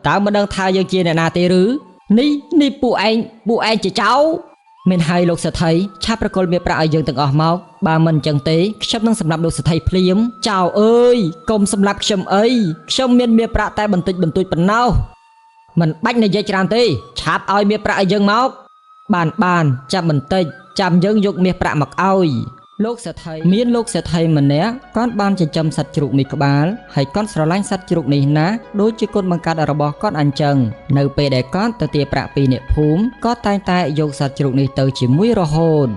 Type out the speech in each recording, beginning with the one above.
តើមិនដឹងថាយើងជាអ្នកណាទេឬនេះនេះពួកឯងពួកឯងជាចៅមានហើយលោកសេដ្ឋីឆាប់ប្រគល់មាសប្រាក់ឲ្យយើងទាំងអស់មកបើមិនអញ្ចឹងទេខ្ញុំនឹងសម្លាប់លោកសេដ្ឋីភ្លាមចៅអើយកុំសម្លាប់ខ្ញុំអីខ្ញុំមានមាសប្រាក់តែបន្តិចបន្តួចប៉ុណ្ណោះមិនបាច់និយាយច្រើនទេឆាប់ឲ្យមាសប្រាក់ឲ្យយើងមកបានបានចាំបន្តិចចាំយើងយកមាសប្រាក់មកឲ្យលោកសេដ្ឋីមានលោកសេដ្ឋីម្នាក់គាត់បានចិញ្ចឹមសត្វជ្រូកមួយក្បាលហើយគាត់ស្រឡាញ់សត្វជ្រូកនេះណាស់ដូចជាកូនបង្កើតរបស់គាត់អញ្ចឹងនៅពេលដែលគាត់ទៅទារប្រាក់ពីអ្នកភូមិគាត់តែងតែយកសត្វជ្រូកនេះទៅជាមួយរហូត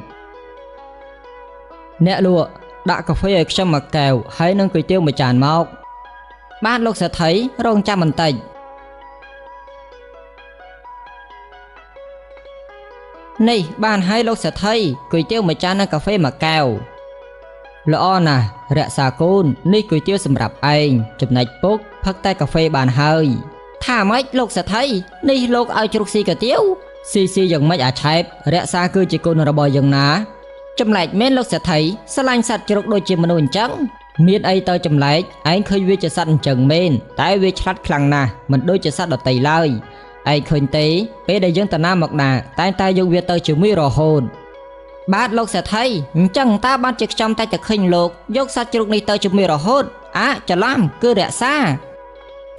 អ្នកលក់ដាក់កាហ្វេឲ្យខ្ញុំមួយកែវហើយនិងគុយទាវមួយចានមកបាទលោកសេដ្ឋីរងចាំបន្តិចនេះបានហើយលោកសេដ្ឋីគុយទាវមួយចាននិងកាហ្វេមួយកែវល្អណាស់រក្សាកូននេះគុយទាវសម្រាប់ឯងចំណែកពុកផឹកតែកាហ្វេបានហើយថាម៉េចលោកសេដ្ឋីនេះលោកឲ្យជ្រូកស៊ីកាទៀវស៊ីស៊ីយ៉ាងម៉េចអាឆែបរក្សាគឺជាកូនរបស់យើងណាចម្លែកមែនលោកសេដ្ឋីស្រឡាញ់សត្វជ្រូកដូចជាមនុស្សអញ្ចឹងមានអីទៅចម្លែកឯងឃើញវាជាសត្វអញ្ចឹងមែនតែវាឆ្លាតខ្លាំងណាស់មិនដូចជាសត្វដទៃឡើយឯងឃើញទេពេលដែលយើងទៅណាមកណាតែងតែយកវាទៅជាមួយរហូតបាទលោកសេដ្ឋីអញ្ចឹងតើបានជាខ្ញុំតែតែឃើញលោកយកសត្វជ្រូកនេះទៅជាមួយរហូតអាច្រឡំគឺរក្សា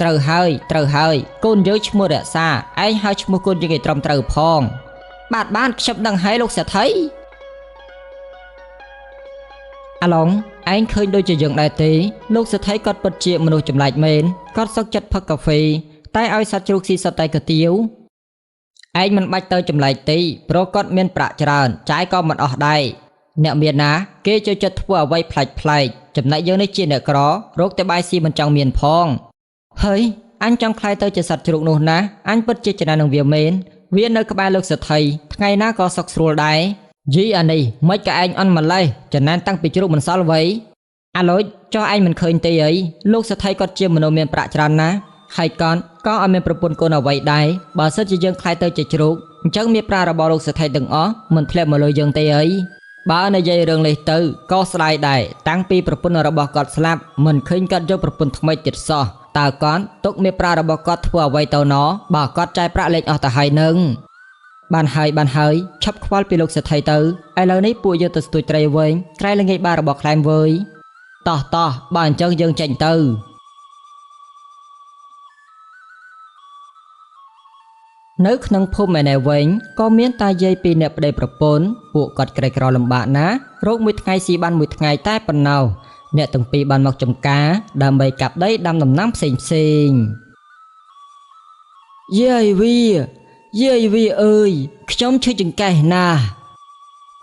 ត្រូវហើយត្រូវហើយកូនយើងឈ្មោះរក្សាឯងហៅឈ្មោះកូនយើងឲ្យត្រឹមត្រូវផងបាទបានខ្ញុំដឹងហើយលោកសេដ្ឋីអាឡុងឯងឃើញដូចជាយើងដែរទេលោកសេដ្ឋីគាត់ពិតជាមនុស្សចម្លែកមែនគាត់សុខចិត្តផឹកកាហ្វេតែឲ្យសត្វជ្រូកស៊ីសុទ្ធតែកាទៀវឯងមិនបាច់ទៅចម្លែកទេព្រោះគាត់មានប្រាក់ច្រើនចាយក៏មិនអស់ដែរអ្នកមានណាគេចូលចិត្តធ្វើអ្វីប្លែកប្លែកចំណែកយើងនេះជាអ្នកក្ររកតែបាយស៊ីមិនចង់មានផងហើយអញចង់ក្លាយទៅជាសត្វជ្រូកនោះណាអញពិតជាចំណាននឹងវាមែនវានៅក្បែរលោកសេដ្ឋីថ្ងៃណាក៏សុខស្រួលដែរយីអានេះមិនក៏ឯងអន់ម្លេះចំណែនតាំងពីជ្រូកមិនសល់វៃអាឡូចចុះឯងមិនឃើញទេអីលោកសេដ្ឋីគាត់ជាមនុស្សមានប្រាក់ច្រើនណាស់ហើយកនក៏អត់មានប្រពន្ធកូនអ្វីដែរបើសិនជាយើងក្លាយទៅជាជ្រូកអញ្ចឹងមានប្រាក់របស់លោកសេដ្ឋីទាំងអស់មិនធ្លាក់មកលើយើងទេអីបើនិយាយរឿងនេះទៅក៏ស្ដាយដែរតាំងពីប្រពន្ធរបស់គាត់ស្លាប់មិនឃើញគាត់យកប្រពន្ធថ្មីទៀតសោះតើគាត់ទុកមានប្រាក់របស់គាត់ធ្វើអ្វីទៅណបើគាត់ចាយប្រាក់លេងអស់ទៅហើយនឹងបានហើយបានហើយឈប់ខ្វល់ពីលោកសេដ្ឋីទៅឥឡូវនេះពួកយើងទៅស្ទួយត្រីវិញក្រែងល្ងាចបារបស់ខ្លែមវើយតោះតោះបើអញ្ចឹងយើងចេញទៅនៅក្នុងភូមិឯនេះវិញក៏មានតាយាយពីរនាក់ប្តីប្រពន្ធពួកគាត់ក្រីក្រលំបាកណាស់រកមួយថ្ងៃស៊ីបានមួយថ្ងៃតែប៉ុណ្ណោះអ្នកទាំងពីរបានមកចំការដើម្បីកាប់ដីដាំដំណាំផ្សេងផ្សេងយាយវាយាយវាអើយខ្ញុំឈឺចង្កេះណាស់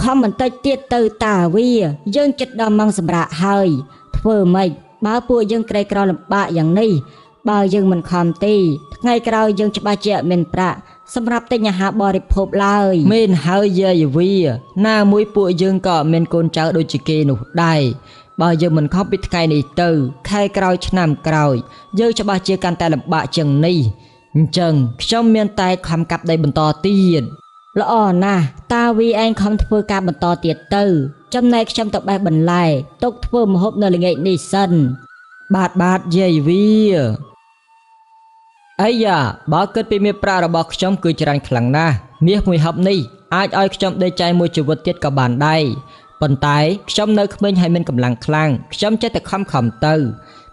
ខំបន្តិចទៀតទៅតាវាយើងចិត្តដល់ម៉ោងសម្រាកហើយធ្វើម៉េចបើពួកយើងក្រីក្រលំបាកយ៉ាងនេះបើយើងមិនខំទេថ្ងៃក្រោយយើងច្បាស់ជាអត់មានប្រាក់សម្រាប់ទិញអាហារបរិភោគឡើយ មែនហើយយាយវាណាមួយពួកយើងក៏អត់មានកូនចៅដូចជាគេនោះដែរបើយើងមិនខំពីថ្ងៃនេះទៅខែក្រោយឆ្នាំក្រោយយើងច្បាស់ជាកាន់តែលំបាកជាងនេះអញ្ចឹងខ្ញុំមានតែខំកាប់ដីបន្តទៀត ល្អណាស់តាវីឯងខំធ្វើការបន្តទៀតទៅចំណែកខ្ញុំទៅបេះបន្លែទុកធ្វើម្ហូបនៅល្ងាចនេះសិន បាទបាទយាយវាអីយ៉ាបើគិតពីមាសប្រាក់របស់ខ្ញុំគឺច្រើនខ្លាំងណាស់មាសមួយហឹបនេះអាចឲ្យខ្ញុំដេកចែមួយជីវិតទៀតក៏បានដែរប៉ុន្តែខ្ញុំនៅក្មេងហើយមានកម្លាំងខ្លាំងខ្ញុំចេះតែខំខំទៅ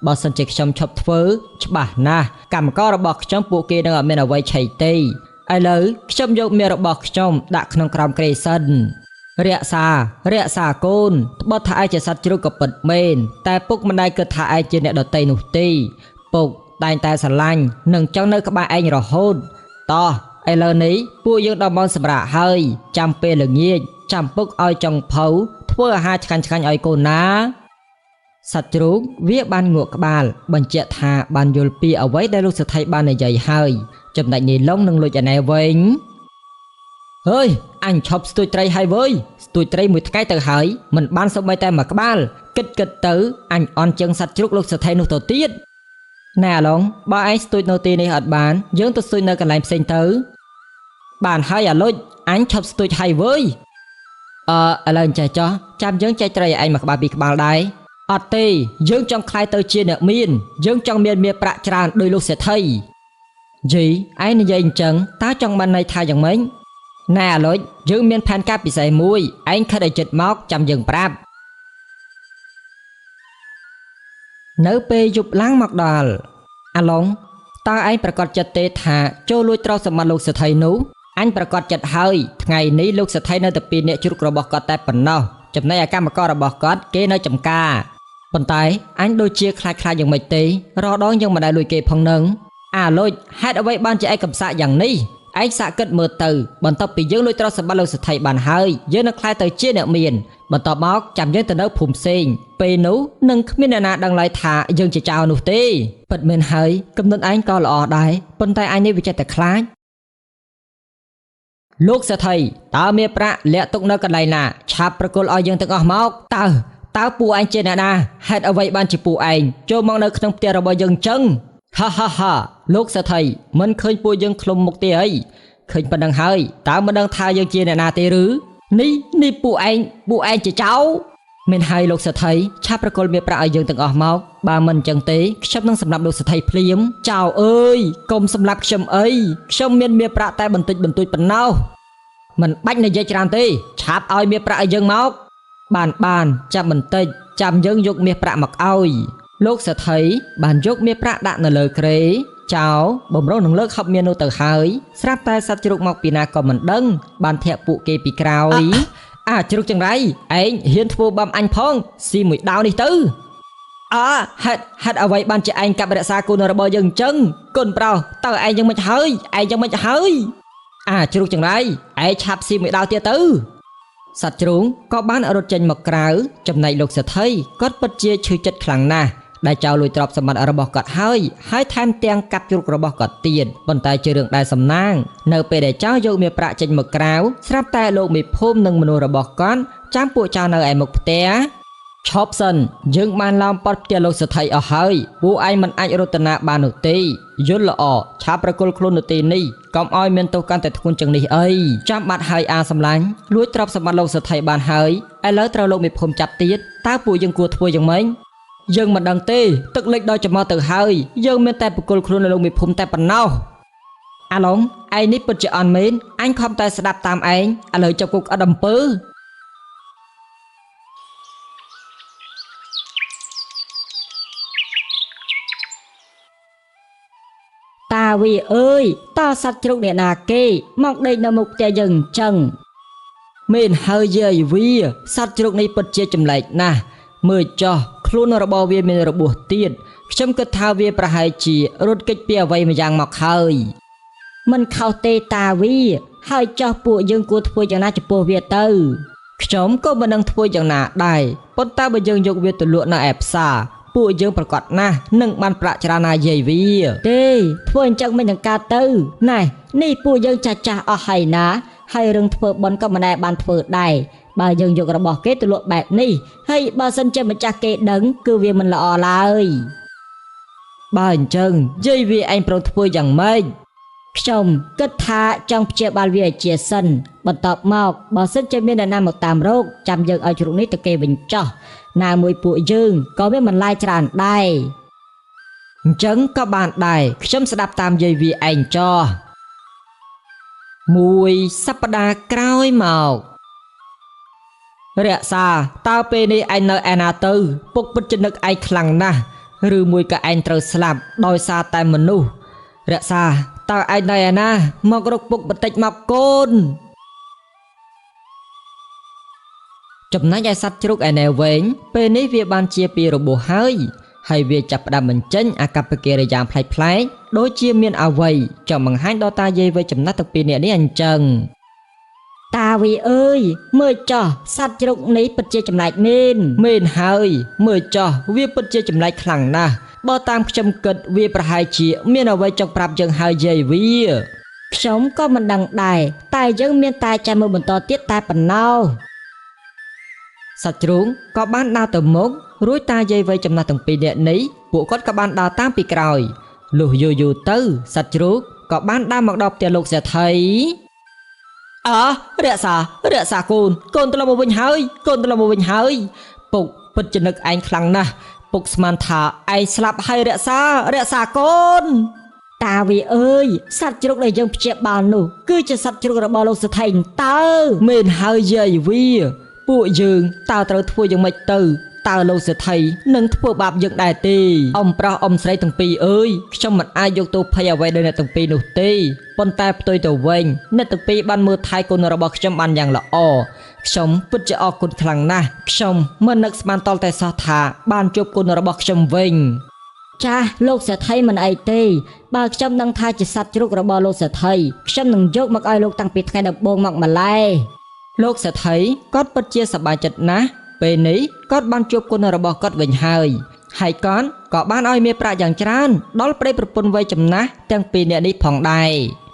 បើសិនជាខ្ញុំឈប់ធ្វើច្បាស់ណាស់កម្មកររបស់ខ្ញុំពួកគេនឹងអត់មានអ្វីឆៃទេឥឡូវខ្ញុំយកមាសរបស់ខ្ញុំដាក់ក្នុងក្រោមគ្រែសិនរក្សារក្សាកូនត្បិតថាឯងជាសត្វជ្រូកក៏ពិតមែនតែពុកមិនដែលគិតថាឯងជាអ្នកដទៃនោះទេពុកតែងតែស្រឡាញ់និងចង់នៅក្បែរឯងរហូតតោះឥឡូវនេះពួកយើងដល់ម៉ោងសម្រាកហើយចាំពេលល្ងាចចាំពុកឲ្យចុងភៅធ្វើអាហារឆ្ងាញ់ៗឲ្យកូនណាសត្វជ្រូកវាបានងក់ក្បាលបញ្ជាក់ថាបានយល់ពីអ្វីដែលលោកសេដ្ឋីបាននិយាយហើយចំណែកនីឡុងនិងលុចឯណែវិញហើយអញឈប់ស្ទួយត្រីហើយវើយស្ទួយត្រីមួយថ្ងៃទៅហើយមិនបានសូម្បីតែមួយក្បាលគិតគិតទៅអញអន់ជាងសត្វជ្រូកលោកសេដ្ឋីនោះទៅទៀតណែអាឡុងបើឯងស្ទួយនៅទីនេះអត់បានយើងទៅស្ទួយនៅកន្លែងផ្សេងទៅបានហើយអាលុចអញឈប់ស្ទួយហើយវើយឥឡូវអញ្ចេះចោះចាំយើងចែកត្រីឲ្យឯងមួយក្បាលពីរក្បាលដែរអត់ទេយើងចង់ក្លាយទៅជាអ្នកមានយើងចង់មានមាសប្រាក់ច្រើនដោយលោកសេដ្ឋី យីឯងនិយាយអញ្ចឹងតើចង់បានន័យថាយ៉ាងម៉េចណែអាលុចយើងមានផែនការពិសេសមួយឯងខិតឲ្យចិត្តមកចាំយើងប្រាប់នៅពេលយប់ឡើងមកដល់អាឡុងតើឯងប្រកាសចិត្តទេថាចូលលួចទ្រព្យសម្បត្តិលោកសេដ្ឋីនោះអញប្រកាសចិត្តហើយថ្ងៃនេះលោកសេដ្ឋីនៅតែពីរអ្នកជ្រុករបស់គាត់តែប៉ុណ្ណោះចំណែកឯកម្មកររបស់គាត់គេនៅចំការប៉ុន្តែអញដូចជាខ្លាចៗយ៉ាងម៉េចទេរដងយើងមិនដែលលួចគេផងនឹងអាលុចហេតុអ្វីបានជាឯងកំសាកយ៉ាងនេះឯងសាកគិតមើលទៅបន្ទាប់ពីយើងលួចទ្រព្យសម្បត្តិលោកសេដ្ឋីបានហើយយើងនឹងក្លាយទៅជាអ្នកមានបន្ទាប់មកចាំយើងទៅនៅភូមិផ្សេងពេលនោះនឹងគ្មានអ្នកណាដឹងឡើយថាយើងជាចៅនោះទេពិតមែនហើយគំនិតឯងក៏ល្អដែរប៉ុន្តែឯងនេះវាចេះតែខ្លាចលោកសេដ្ឋីតើមានប្រាក់លាក់ទុកនៅកន្លែងណាឆាប់ប្រគល់ឲ្យយើងទាំងអស់មកតើពួកឯងជាអ្នកណាហេតុអ្វីបានជាពួកឯងចូលមកនៅក្នុងផ្ទះរបស់យើងចឹងហាហាហាលោកសេដ្ឋីមិនឃើញពួកយើងឃ្លុំមុខទេអីឃើញប៉ុណ្ណឹងហើយតើមិនដឹងថាយើងជាអ្នកណាទេឬនេះពួកឯងជាចៅមានហើយលោកសេដ្ឋីឆាប់ប្រគល់មានប្រាក់ឲ្យយើងទាំងអស់មកបើមិនអញ្ចឹងទេខ្ញុំនឹងសម្លាប់លោកសេដ្ឋីភ្លាមចៅអើយកុំសម្លាប់ខ្ញុំអីខ្ញុំមានប្រាក់តែបន្តិចបន្តួចប៉ុណ្ណោះមិនបាច់និយាយច្រើនទេឆាប់ឲ្យមានប្រាក់ឲ្យយើងមកបានចាំបន្តិចចាំយើងយកមាសប្រាក់មកឲ្យលោកសេដ្ឋីបានយកមាសប្រាក់ដាក់នៅលើគ្រែចៅបំរុងនឹងលើកហប់មាននោះទៅហើយស្រាប់តែសត្វជ្រូកមកពីណាក៏មិនដឹងបានធាក់ពួកគេពីក្រោយអាជ្រូកចង្រៃឯងហ៊ានធ្វើបាំអញផងស៊ីមួយដាវនេះទៅអើហេតុអ្វីបានជាឯងកាប់រក្សាគុណរបស់យើងអញ្ចឹងគុណប្រុសតើឯងយ៉ាងម៉េចហើយឯងយ៉ាងម៉េចហើយអាជ្រូកចង្រៃឯងឆាប់ស៊ីមួយដាវទៀតទៅសត្វជ្រូកក៏បានរត់ចេញមកក្រៅចំណែកលោកសេដ្ឋីគាត់ពិតជាឈឺចិត្តខ្លាំងណាស់ដែលចោលលួចទ្រព្យសម្បត្តិរបស់គាត់ហើយថែមទាំងកាប់ជ្រូករបស់គាត់ទៀតប៉ុន្តែជារឿងដែលសំណាងនៅពេលដែលចៅយកមាសប្រាក់ចេញមកក្រៅស្រាប់តែលោកមេភូមិនិងមនុស្សរបស់គាត់ចាំពួកចៅនៅឯមុខផ្ទះឈប់សិនយើងបានឡោមព័ទ្ធផ្ទះលោកសេដ្ឋីអស់ហើយពួកឯងមិនអាចរត់ទៅណាបាននោះទេយល់ល្អឆាប់ប្រគល់ខ្លួននៅទីនេះកុំឲ្យមានទោសកាន់តែធ្ងន់ជាងនេះអីចាំបាត់ហើយអាសម្លាញ់លួចទ្រព្យសម្បត្តិលោកសេដ្ឋីបានហើយឥឡូវត្រូវលោកមេភូមិចាប់ទៀតតើពួកយើងគួរធ្វើយ៉ាងម៉េចយើងមិនដឹងទេទឹកលិចដល់ច្រមុះទៅហើយយើងមានតែប្រគល់ខ្លួននៅលោកមេភូមិតែប៉ុណ្ណោះអាឡុងឯងនេះពិតជាអន់មែនអញខំតែស្ដាប់តាមឯងឥឡូវចាប់គុកអត់អំពើតាវាអើយតើសត្វជ្រូកអ្នកណាគេមកដេកនៅមុខផ្ទះយើងអញ្ចឹងមែនហើយយាយវាសត្វជ្រូកនេះពិតជាចម្លែកណាស់មើលចោះខ្លួនរបស់វាមានរបួសទៀតខ្ញុំគិតថាវាប្រហែលជារត់គេចពីអ្វីម្យ៉ាងមកហើយមិនខុសទេតាវាហើយចោះពួកយើងគួរធ្វើយ៉ាងណាចំពោះវាទៅខ្ញុំក៏មិនដឹងធ្វើយ៉ាងណាដែរប៉ុន្តែបើយើងយកវាទៅលក់នៅឯផ្សារពួកយើងប្រកាសណាស់នឹងបានប្រាក់ច្រើនណាស់យាយវាទេធ្វើអញ្ចឹងមិននឹងកើតទៅណែនេះពួកយើងចាស់អស់ហើយណាហើយរឿងធ្វើបុណ្យក៏មិនដែលបានធ្វើដែរបើយើងយករបស់គេទៅលក់បែបនេះហើយបើសិនជាម្ចាស់គេដឹងគឺវាមិនល្អឡើយបើអញ្ចឹងយាយវាឯងប្រងធ្វើយ៉ាងម៉េចខ្ញុំគិតថាចង់ព្យាបាលវាឲ្យជាសិនបន្ទាប់មកបើសិនជាមានអ្នកណាមកតាមរោគចាំយើងឲ្យជ្រូកនេះទៅគេវិញចោះណាមួយពួកយើងក៏វាមិនឡាយច្រើនដែរអញ្ចឹងក៏បានដែរខ្ញុំស្ដាប់តាមយាយវាឯងចោះមួយសប្តាហ៍ក្រោយមករក្សាតើពេលនេះឯងនៅឯណាទៅពុកពិតជានឹកឯងខ្លាំងណាស់ឬមួយក៏ឯងត្រូវស្លាប់ដោយសារតែមនុស្សរក្សាតើឯងនៅឯណាមករកពុកបន្តិចមកកូនចំណែកឯសត្វជ្រូកឯណែវែងពេលនេះវាបានជាពីរបួសហើយវាចាប់ផ្ដើមបញ្ចេញអាកប្បកិរិយាប្លែកៗដូចជាមានអ្វីចង់បង្ហាញដល់តាយាយវ័យចំណាស់ទាំងពីរនាក់នេះអញ្ចឹងតាវាអើយមើលចោះសត្វជ្រូកនេះពិតជាចម្លែកមែនមែនហើយមើលចោះវាពិតជាចម្លែកខ្លាំងណាស់បើតាមខ្ញុំគិតវាប្រហែលជាមានអ្វីចង់ប្រាប់យើងហើយយាយវាខ្ញុំក៏មិនដឹងដែរតែយើងមានតែចាំមើលបន្តទៀតតែប៉ុណ្ណោះសត្វជ្រូកក៏បានដើរទៅមុខរួចតាយាយវ័យចំណាស់ទាំងពីរនាក់នេះពួកគាត់ក៏បានដើរតាមពីក្រោយលុះយូរៗទៅសត្វជ្រូកក៏បានដើរមកដល់ផ្ទះលោកសេដ្ឋីអើរក្សាកូនកូនត្រឡប់មកវិញហើយកូនត្រឡប់មកវិញហើយពុកពិតជានឹកឯងខ្លាំងណាស់ពុកស្មានថាឯងស្លាប់ហើយរក្សាកូន តាវាអើយសត្វជ្រូកដែលយើងព្យាបាលនោះគឺជាសត្វជ្រូករបស់លោកសេដ្ឋីតើ មែនហើយយាយវា ពួកយើងតើត្រូវធ្វើយ៉ាងម៉េចទៅតើលោកសេដ្ឋីនឹងធ្វើបាបយើងដែរទេអ៊ំប្រុសអ៊ំស្រីទាំងពីរអើយខ្ញុំមិនអាចយកទោសភ័យអ្វីដល់អ្នកទាំងពីរនោះទេប៉ុន្តែផ្ទុយទៅវិញអ្នកទាំងពីរបានមើលថែកូនរបស់ខ្ញុំបានយ៉ាងល្អខ្ញុំពិតជាអរគុណខ្លាំងណាស់ខ្ញុំមិននឹកស្មានតល់តែសោះថាបានជួបកូនរបស់ខ្ញុំវិញ ចាស់លោកសេដ្ឋីមិនអីទេបើខ្ញុំដឹងថាជាសត្វជ្រូករបស់លោកសេដ្ឋីខ្ញុំនឹងយកមកឲ្យលោកតាំងពីថ្ងៃដំបូងមកម្ល៉េះ លោកសេដ្ឋីគាត់ពិតជាសប្បាយចិត្តណាស់ពេលនេះគាត់បានជួបគុណរបស់គាត់វិញហើយហើយគាត់ក៏បានឲ្យមានប្រាក់យ៉ាងច្រើនដល់ប្តីប្រពន្ធវ័យចំណាស់ទាំងពីរនាក់នេះផងដែរ។